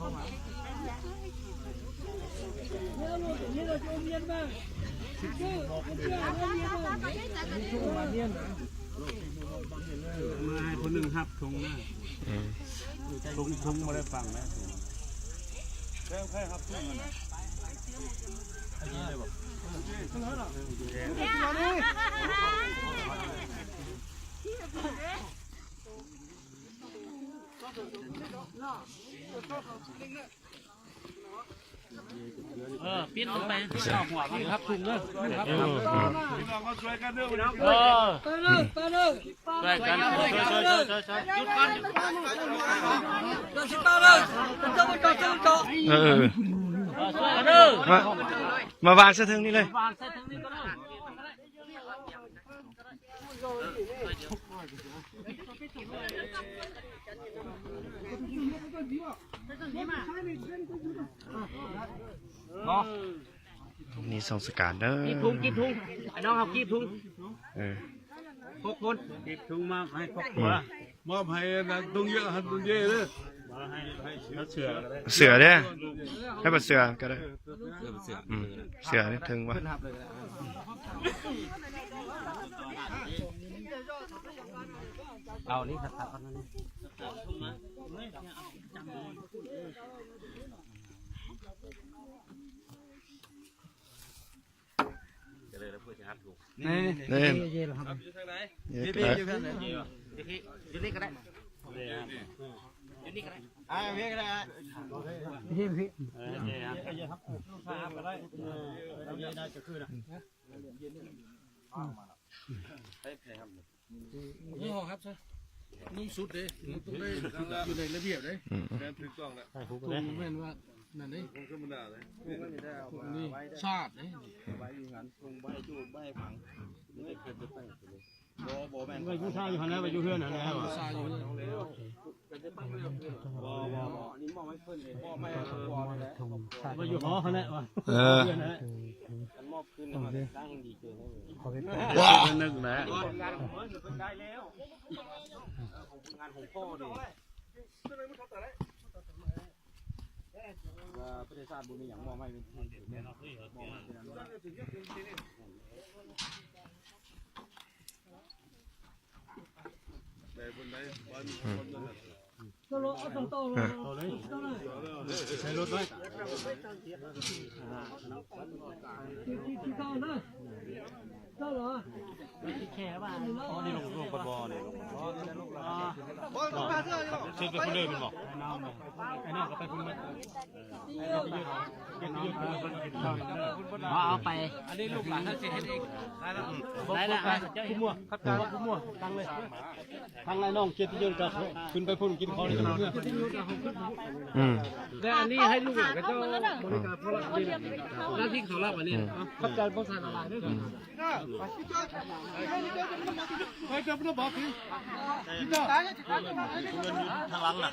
ມາໃຫ້ຜູ້ໜຶ່ງຮັບທຸງນະ ອືມ ທຸງ ທຸງບໍ່ໄດ້ຟັງນະ ແລ້ວໃຜຮັບທຸງຫັ້ນນະ ອັນນີ້ໄດ້ບໍ່? ເອີ ປິ່ນລົງໄປ ນີ້ຮັບທຸງເດີ ນີ້ຮັບທຸງ ເອີ ໄປເດີ ໄປເດີ ຊ່ວຍກັນ ເອີ ມາ ມາວາງໃສ່ເທິງນີ້ເລີຍ ວາງໃສ່ເທິງນີ້ກໍໄດ້. ເນາະ ນີ້ສົ່ງສະການເດີ ກີບທຸງ ກີບທຸງ ໄອ້ນ້ອງເຮົາກີບທຸງ ເອີ ຫົກຄົນ ກີບທຸງມາໃຫ້ຄອບຄົວ ອືມ ມອບໃຫ້ອັນນັ້ນ ທຸງເຍອະຫັ້ນ ທຸງເຢເດີ ເສືອເດີ ໃຫ້ບັດເສືອກໍໄດ້ ເສືອ ອືມ ເສືອນີ້ເທິງວ່າ ເອົານີ້ຄັກໆ ເອົານີ້ ເອີ ເອີ ຢູ່ທາງໃດ? ຢູ່ນີ້ກໍໄດ້ ຢູ່ນີ້ກໍໄດ້ ອ່າ ຢູ່ນີ້ກໍໄດ້ ຢູ່ນີ້ ຢູ່ນີ້ ເອີ ຢູ່ນີ້ກໍໄດ້ ເອີ ຢູ່ນີ້ກໍຄືນະ ໃຫ້ໃຜຮັບ ໃຫ້ໃຜຮັບ ນຸ່ງສຸດເດ້ ມັນຕ້ອງໄດ້ຢູ່ໃນລະບຽບເດ້ ອືມ ແມ່ນ ຖືກຕ້ອງແລ້ວ ທຸງແມ່ນວ່າ ນັ້ນເດ້ ທຸງທຳມະດາເດ້ ທຸງນີ້ຊາດເດ້ ໄວ້ຢູ່ຫັ້ນ ທຸງໄວ້ຈູດໄວ້ຝັງ ບໍ່ ບໍ່ແມ່ນ ໄວ້ຢູ່ຊາຢູ່ຫັ້ນແຫຼະ ໄວ້ຢູ່ເຮືອນຫັ້ນແຫຼະ ຊາຢູ່ ບໍ່ ບໍ່ ບໍ່ ອັນນີ້ມອບໃຫ້ເພິ່ນເດ້ ມອບໃຫ້ຄອບຄົວແຫຼະ ໄວ້ຢູ່ຫໍຫັ້ນແຫຼະວ່າ ເອີ ເຮືອນຫັ້ນແຫຼະ ຄັນມອບຄືນແລ້ວມັນຕັ້ງດີເກີນ ຂໍເປັນ ເພິ່ນນຶກນະ ງານຂອງພໍ່ເດ້ ວ່າປະເທດຊາດບໍ່ມີຫຍັງ ມອບໃຫ້ເປັນ ມອບໃຫ້ເປັນອັນ ໄດ້ບຸນໄດ້ ອືມ ໃສ່ລົດໄວ້ ແຄ່ວ່າ ອໍ ນີ້ລົງ ລົງໄປບໍ່ ນີ້ລົງ ເຊັກໄປພຸ້ນເລີຍແມ່ນບໍ່? ໄອ້ນ້ອງ ໄອ້ນ້ອງກໍໄປພຸ້ນເລີຍ ເອົາໄປ ອັນນີ້ລູກຫຼານເຮົາຊິເຮັດເອງ ໄດ້ລະ ໄດ້ລະ ຜູ້ໝວດ ຄັບຈານຜູ້ໝວດ ຕັ້ງເລີຍ ທາງອ້າຍນ້ອງກຽດຕິຍົດກໍຂຶ້ນໄປພຸ້ນກິນເຂົ້າຢູ່ເຮືອນ ອືມ ແລ້ວອັນນີ້ໃຫ້ລູກຫຼານເຂົາເຈົ້າບໍລິການ ເພາະວ່າເປັນໜ້າທີ່ເຂົາລາວອັນນີ້ ອືມ ຂອບໃຈພວກທ່ານຫຼາຍເດີ ອືມ ໄປເດີ ທາງຫຼັງນະ